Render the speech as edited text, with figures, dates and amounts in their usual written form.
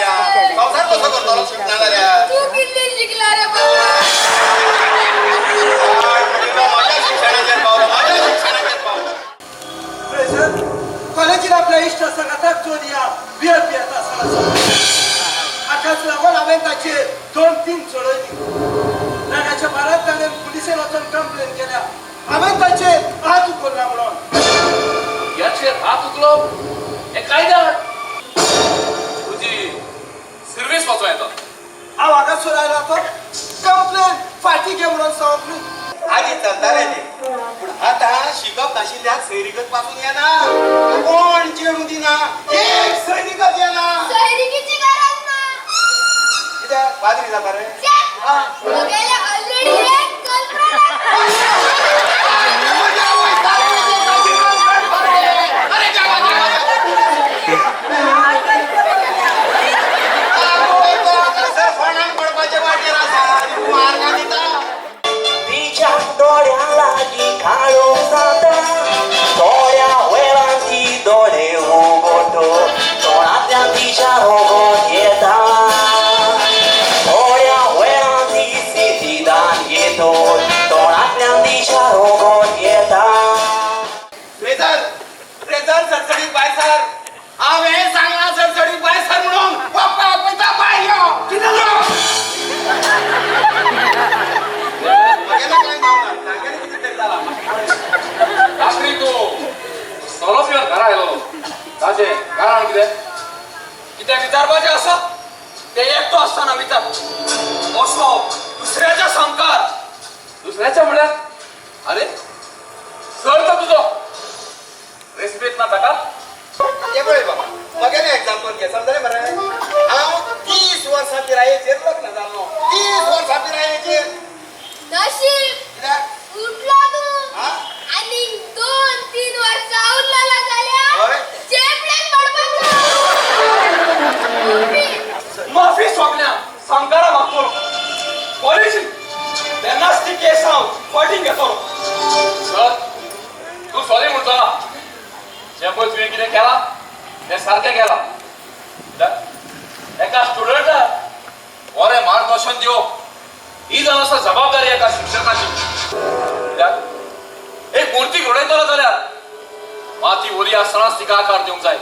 जाल्यार संवसार कसो करतलो शिकना जाल्यार? तू कितले शिकला रे बाबा? म्हज्या शिक्षणाचेर पावलो, माझ्या शिक्षणाचेर पावलो. प्रेझेंट कॉलेजीन आपल्या इश्टा सांगाताक चोरया बियर पियेता आसतना. हाकाच लागून हांवें ताचेर दोन तीन चडयली. रागाच्या भारात ताणें पुलिसेन वचून कंप्लेन केल्या, हांवें ताचेर हात उखल्ला म्हणून. याचेर हात उखलप हें कायद्या तुजी सर्वीस वचो येता. हांव हांगासर आयला तो कंप्लेन फाटीं घे म्हणून सांगूंक न्हय. आधी चलताले ते, पूण आतां शिकप नाशिल्ल्याक सैरिगत पासून येना. कोण चेडूं दिना, एक सैरिगत येना. सोयरीकीची गरज ना. कित्याक पाद्री जाता रे? छे! मगेले ऑलरेडी एक गर्लफ्रेंड. अरे जावा जावा. फोंडान पडपाचे वाटेर आसा आनी तूं मार्गां दिता. तिच्या दोळ्यां लागीं काळोख जाता, थोड्या वेळान ती दोळे उगडटा, तोंडांतल्यान तिच्या रोगोत येता. थोड्या वेळान ती सितीदान येतो, तोंडांतल्यान तिच्या रोगोत येता. रेजर रेजर, सडसडीत भायर सर. हांवें सांगलां सडसडीत भायर सर म्हणून. पप्पा पयता, भायर यो. कितें जालें? म्हगेलें कांय जावना, तागेलें कितें तरी जालां. रात्री तूं सोरो पिवन घरा आयलो, ताचें कारण कितें? कित्याक विचारपाचें आसा ते एकटो आसतना विचार, असो दुसऱ्याच्या सामकार. दुसऱ्याच्या म्हळ्यार? अरे, सर तो तुजो, रेस्पेद ना ताका? हें पळय बाबा, म्हगेलें एग्जाम्पल घे, समजलें मरे? हांव 30 वर्सां पिरायेचेर लग्न जाल्लो, 30 वर्सां पिरायेचेर. नशीब. कित्याक? उठलो तू. हा? आणि 2-3 वर्षा उरलेला जाल्यार हय. चेपडेन पडपाचो. माफी सोगल्या सामकारा मागतलो. कॉलेजी तेन्नाच ती केस हांव फाटीं घेतलो. सर, तूं सॉरी म्हणतो ना, जें पळय तुवें कितें केलां तें सारकें केलां. कित्याक एका स्टुडंटाक बरें मार्गदर्शन दिवप ही जावन आसा जबाबदारी एका शिक्षकाची. कित्याक एक मूर्ती घडयतलो जाल्यार माती ओली आसतनाच तिका आकार दिवंक जाय.